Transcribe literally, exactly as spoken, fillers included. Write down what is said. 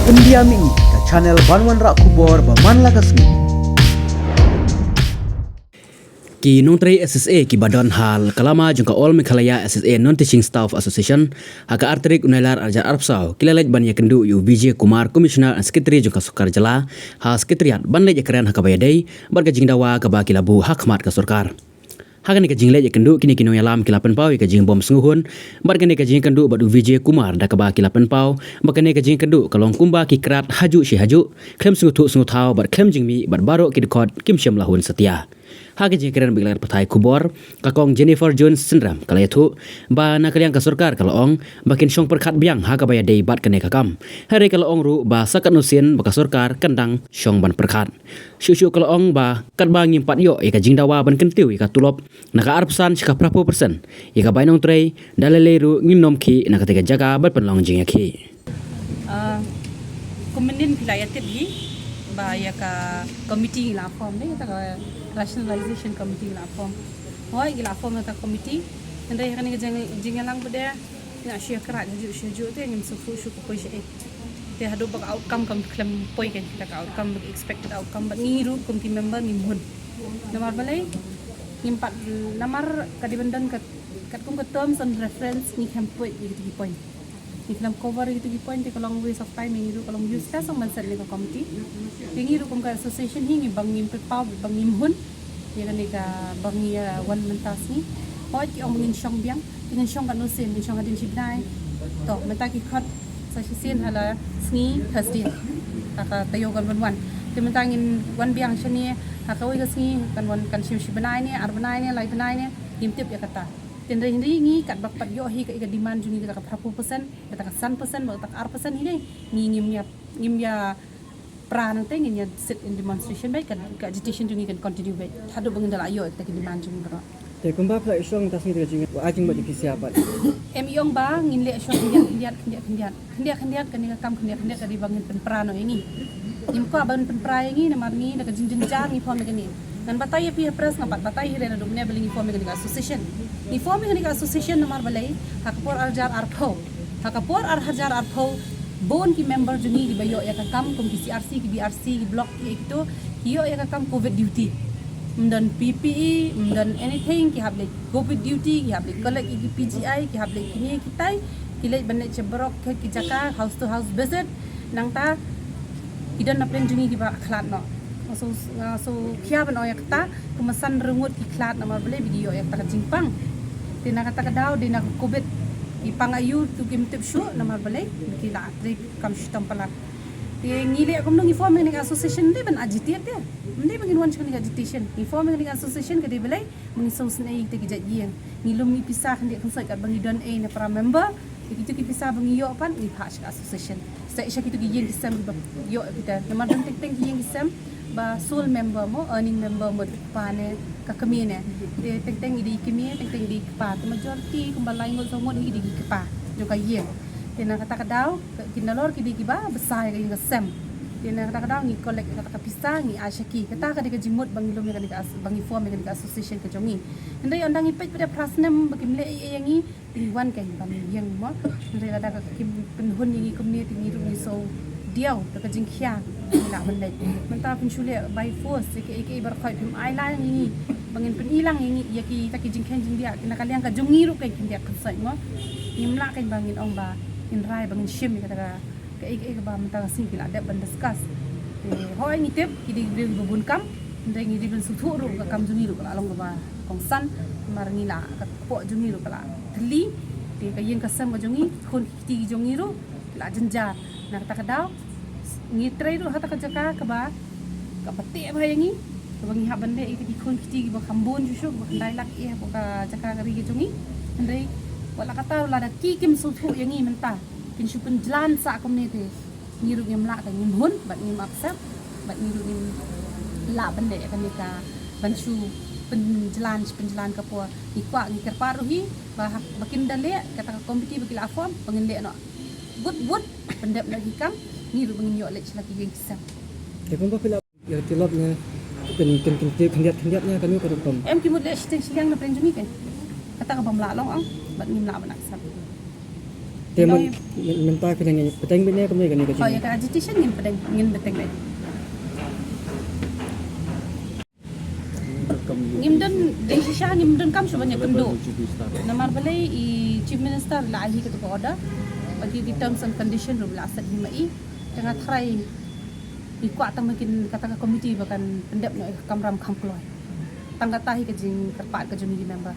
Pyndiam ïa ka channel ban wanrah khubor ba man la ka sngi. Ki nongtrei S S A kiba don ha ka lama jong ka All Meghalaya S S A Non-Teaching Staff Association, ha ka ar tarik u Nailar arhajar arphew saw, ki la leit ban ïakynduh ïa u Vijay Kumar, Commissioner and Secretary jong ka Sorkar Jylla, ha Secretariat ban leit ïakren ha kaba ïadei bad ka jingdawa kaba ki la buh ha khmat ka sorkar. Ha kane ka jingleit ïakynduh, kine ki nongïalam ki la pynpaw ïa ka jingbym sngewhun bad kane ka jingïakynduh bad u Vijay Kumar, da kaba ki la pynpaw ba kane ka jingïakynduh ka long kumba ki krat hajuh shi hajuh, khlem sngewthuh sngewthaw bad khlem jingmih bad baroh ki dkhot kim shym la hun satia. Ha ka jingkren bad ki lad pathai khubor, ka Kong Jennifer Jones Synrem ka la ïathuh ba na ka liang ka sorkar ka la ong ba kin shong pyrkhat biang ha kaba ïadei bad kane ka kam. Hynrei ka la ong ruh ba sa katno sien ba ka sorkar kan dang shong ban pyrkhat. Shuh shuh ka la ong ba katba ngim pat ïoh ïa ka jingdawa ban kyntiew ïa ka tulop na ka arphew san sha ka phraphew percent ïa ka bai nongtrei, da lei lei ruh ngin ym khih na katei ka jaka ban pynlong jingïakhih. Ah, kum mynnin phi la ïa tip hi ba ïa ka committee ngi la form, ne, ïa ka rationalization committee ngi la form. Hooid, ngi la form ïa ka committee. Hynrei ha kane ka jing, jingïalang ba dei, nga shu ïa krat hajuh shu hajuh te ngim sngewthuh shuh ka poi shaei. Te haduh ba ka outcome kam khlem poi, kan, ka outcome ba ka expected outcome, bad ngi ruh kum ki member ngim hun. Namar balei? Ngim pat, namar ka dei ban don ka, katkum ka terms and reference ngi khlem poi ïa kito ki point. Ngi khlem cover ïa kito ki point, te ka long waste of time ïa ngi ruh, ka long useless ong ban set ne ka committee. Te ngi ruh kum ka association hi ngi ba ngim pynpaw, ba ngim hun ïa kane kaba ngi ïa wan mynta sngi. Hooid, ki ong ba ngin shong biang, te ngin shong katno sien, ngin shong hadien shi bnai? To, mynta ki khot sa shisien ha la sngi Thursday ha ka taïew kan ban wan. Te mynta ngin wan biang shane ha kawei ka sngi, kan wan, kan shim shi bnai ne, ar bnai ne, lai bnai ne, ngim tip ïa kata. Te hynrei, hynrei ngi katba pat ïoh hi ka, ka demand jong ngi kata ka phraphew percent, kata ka san percent bad kata ka ar percent hi ne, ngi ngim ïa, ngim ïa pra nangta, ngin ïa sit in demonstration beit, ka, ka agitation jong ngi kan continue beit haduh ba ngin da la ïoh ïa kita ki demand jong ngi baroh. Te kumba phi la ïashong mynta sngi, te ka jing, ai jingmut ïa phi sha pat? Em, i ong ba ngin leh shuwa khyndiat khyndiat khyndiat khyndiat. Khyndiat khyndiat, kane ka kam khyndiat khyndiat ka dei ba ngin pynpra noh ïa ngi. Ngim kwah ban pynpra ïa ngi namar ngi da ka jingjynjar ngi form ïa kane. Ngan batai ïa phi ha press, nga pat batai hi re naduh mynne balei ngi form ïa kane ka association. Ngi form ïa kane ka association namar balei, ha ka por arhajar arphew, ha ka por arhajar arphew, bun ki member jong ngi kiba ïoh ïa ka kam kum ki C R C, ki B R C, ki block, ki, kito ki ïoh ïa ka kam covid duty. Ym don P P E, ym don anything, ki hap leit covid duty, ki hap leit collect ïa ki P G I, ki hap leit kine kitai, ki leit ban leit sha baroh ki, ki jaka, house to house visit. Nangta ki don na pdeng jong ngi kiba khlad noh. Nga shu, nga shu khia ban ong ïa kata, kumba san rngut ki khlad namar balei, ba ki ïoh ïa kata ka jingpang. Te na kata ka daw dei na ka covid, ki pang aïu to kim tip shuh namar balei, ba ki la trei kam shitom palat. Te ngi leh kumno? Ngi form ïa kane ka association ym dei ban agitate te. Ym dei ba ngin wan sha kane ka agitation. Ngi form ïa kane ka association ka dei balei? Ba ngin sngewsynei ïa kita ki jait ïing. Ngi lum ïa pisa khyndiat khynsoit katba ngi don ei na para member. Ïa kito ki pisa ba ngi ïoh pat ngi phah sha ka association, sha, sha kito ki ïing ki sem kiba ïoh ïa kita. Namar don teng teng ki ïing ki sem ba sole member mo, earning member mo, kpa ne ka kmie ne. Te teng teng i dei i kmie, teng teng i dei i kpa. Te majority kumba lai ngut saw ngut hi i dei i kpa jong ka ïing. Te na kata ka daw ki nalor ki dei kiba bsa ïa ka ïing ka sem. Te na kata ka daw ngi collect ïa kata ka pisa, ngi ai sha ki. Kata ka dei ka jingmut ba ngi lum ïa kane ka as-, ba ngi form ïa kane ka association ka jong ngi. Hynrei ynda ngi peit pat da phra snem ba kim leh ei ei ïa ngi, te ngi wan kein ban ïeng mo. Hynrei lada ka kim pynhun ïa ngi kumne te ngi ruh ngi shu diaw da ka jingkhia, ngi lah ban leit. Mynta phin shu leh by force, ïa kiei kiei baroh khoit phim ai lang ïa ngi ba ngin pyni lang ïa ngi ïa kita ki jingkheiñ jingdiah na ka liang ka jong ngi ruh kein, khyndiat khynsoit mo. Ngim lah kein ba ngin ong ba ngin rai ba ngin shim ïa kata ka kaei kaei kaba mynta ka sngi ki la dep ban discuss. Te hooid ngi tip ki dei ki briew kiba bun kam, hynrei ngi dei ban sngewthuh ruh ka kam jong ngi ruh ka la long kaba kongsan, namar ngi la, ka kpoh jong ngi ruh ka la thylli. Te ka ïing ka sem ka jong ngi, ki khun ki kti ki jong ngi ruh ki la jynjar. Na kata ka daw ngi trei ruh ha kata ka jaka kaba, kaba teh bha ïa ngi, kaba ngi hap ban leh ïa ki khun ki kti kiba kham bun shuh shuh, kiba khyndai lak ïa hapoh ka jaka ka ri ka jong ngi. Hynrei wat la katta ruh, lada ki kim sngewthuh ïa ngi mynta, kin shu pynjlan sah kumne te ngi ruh ngim lah, ka ngim hun bad ngim accept, bad ngi ruh ngim lah ban leh ïa kane ka ban shu pynjlan, pynjlan ka por. Ngi kwah, ngi kyrpad ruh hi ba, ba kin da leh kata ka committee ba ki la form, ba ngin leh noh bud bud, pyndep noh ki kam, ngi ruh ba ngin ïoh leit sha la ki ïing ki sem. Te kumba phi la ïa ka tulop ne, kin, kin, kin, kin khyndiat khyndiat ne kano ka rukom? Em, ki mut leh shiteng shiliang na pdeng jong ngi kein. Kata ka bym lah long ong, bad ngim lah ban accept. Te mynta phi dang bteng beit ne kumne kane ka jing? Oh, ïa ka agitation ngim bteng, ngim bteng beit. Ngim don, dei shisha ngim don kam shuh ban ïakynduh. Namar balei i Chief Minister la ai hi katu ka order. Bad ki terms and condition ruh la set hi ma i. Te nga tharai i kwah tang ma kata ka committee ba kan pyndep noh ïa ka kamram kham kloi. Tang kata hi ka jingkyrpad ka jong ngi ki member.